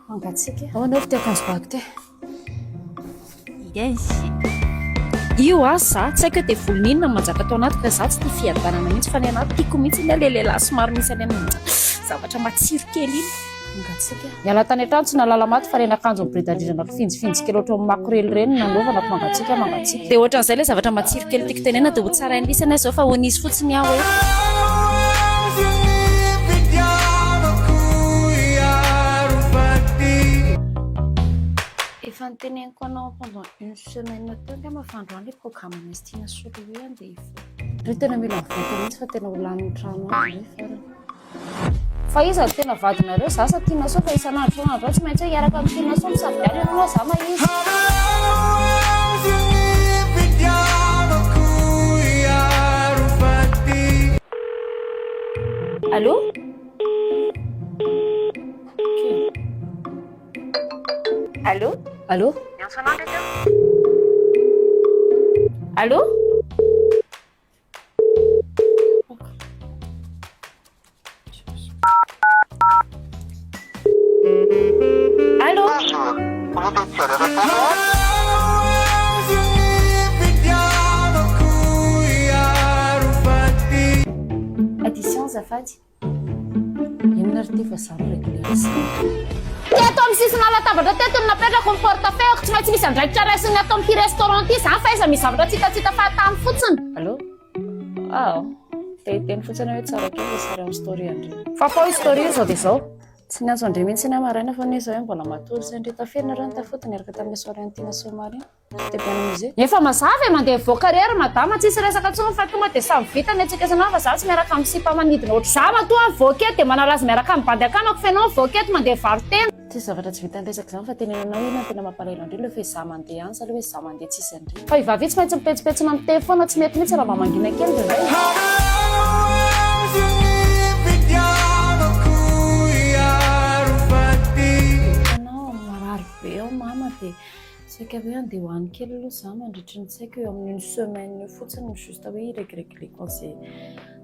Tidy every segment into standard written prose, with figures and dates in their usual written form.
Mangatsiaka e. Ahoana ry ty akanjo bako ty? Yes. Io a za tsy haiko hoe devoly n'inona no manjaka ato anatiko fa za tsy tia fiadanana mihitsy fa ny anahy tiako mihitsy ny le lehilahy somary misy any amin'ny zavatra matsiro kely iny. Mangatsiaka. Niala tany an-trano tsy nahalala maty fa ireny akanjo miboridandridana kifinjifinjy kely ohatran'ny makorely ireny no nanaovana fa mangatsiaka mangatsiaka. Dia ohatran'izay ilay zavatra matsiro kely tiako tenenina dia ho tsarain'i lisany aho izao fa ho nisy fotsiny aho hoe. Efa noteneniko anao pendant une semaine teo angamba fa androany le programme anay sy Tiana Solo hoe andeha hivoaka. Ry tena mila mivoaka mihitsy fa tena ho lanin'ny trano ato ve farany. Fa iza no tena vadinareo za sa Tiana Soa fa isan'andro isan'andro ao tsy maintsy hoe hiaraka amin'i Tiana Soa misafidiana ianao na za ma izy. Allô? Allô? Allô? Miantso anao ndray teo. Allô? Allô? Bonjour, vous êtes sur le répondeur. Addition azafady. Inona ry ty fa za mi-régler Teto amin'ny sisina latabatra teto no napetrako ny porte-feuille-ko, tsy maintsy misy andraikitra raisin'ny ato amin'ity restaurant ity izany fa aiza misy zavatra tsy hitatsita fahatany fotsiny. Allô? Ah, te hiteny fotsiny aho hoe tsara kely ilay sary amin'ny story an-dry. Fafao io story io izao dia izao. Tsy niantso an-dry mihitsy aho maraina fa anie izao hoe mbola matory izay ndry. Tafirina ireo ny tafody niaraka tamin'ilay soirée an'i Tiana sy Omar iny. Efa mazava e, mandeha mivoaka irery madama, tsisy resaka intsony fa tonga dia samy vita ny antsika isan'andro fa za tsy miaraka amin'ny sipa manidina ohatry za matoa mivoaka eto dia manala azy miaraka amin'ny bandy akamako fa ianao mivoaka eto mandeha varo-tena. Tsisy zavatra tsy vitan'ny resaka izany fa tenenanao inona no tena mampalahelo an-dry le hoe za mandeha any sa le hoe za mandeha tsisy an-dry. Fa i vavy tsy maintsy mipetsipetsina miteny foana tsy mety mihitsy raha mba mangina kely indraindray. Hitanao marary be ao mama dia Saika hoe andeha ho any kely aloha za mandritry ny tsy haiko eo amin'ny une semaine eo fotsiny juste hoe hi-regregleko an'izay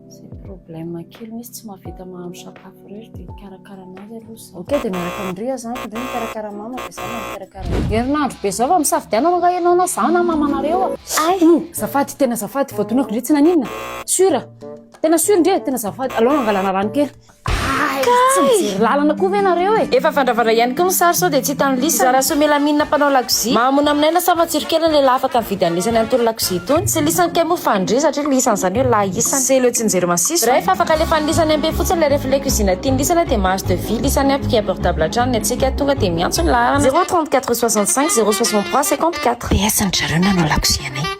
izay problème kely misy tsy mahavita mahandro sakafo irery dia hikarakara anazy aloha za. Ok dia miaraka amin-dry aho zany fa ndry mikarakara mama dia za mba mikarakara an'i. Herinandro be zao vao misafidianana angaha ianao na za na mamanareo a! Oh! Zafady tena zafady voadonako ndry tsy naninona? Sûr? Tena sûr ndry e? Tena zafady aleo angalana rano kely. Ay, tsy mijery lalana koa ve nareo e? Efa vandravandra ihany koa ny sary sao dia tsy hitan'ny lisany. Zara Soamelamina mpanao lakozia. Mahamono aminay lasa matsiro kely ny lehilahy afaka mividy an'lisany an'itony lakozia itony. Tsy lisany kay moa fa ndry satria lisany izany hoe lahy isany. Selo etsy njery masiso. Bref, afaka alefan'ny lisany MP fotsiny ilay reflet cuisine tian'ny lisany dia mahazo devis lisany à prix abordable hatrany ny antsika. Tonga dia miantso ny laharana 0 34 65 0 63 54. PS, Ny zareo nanao lakozia anay.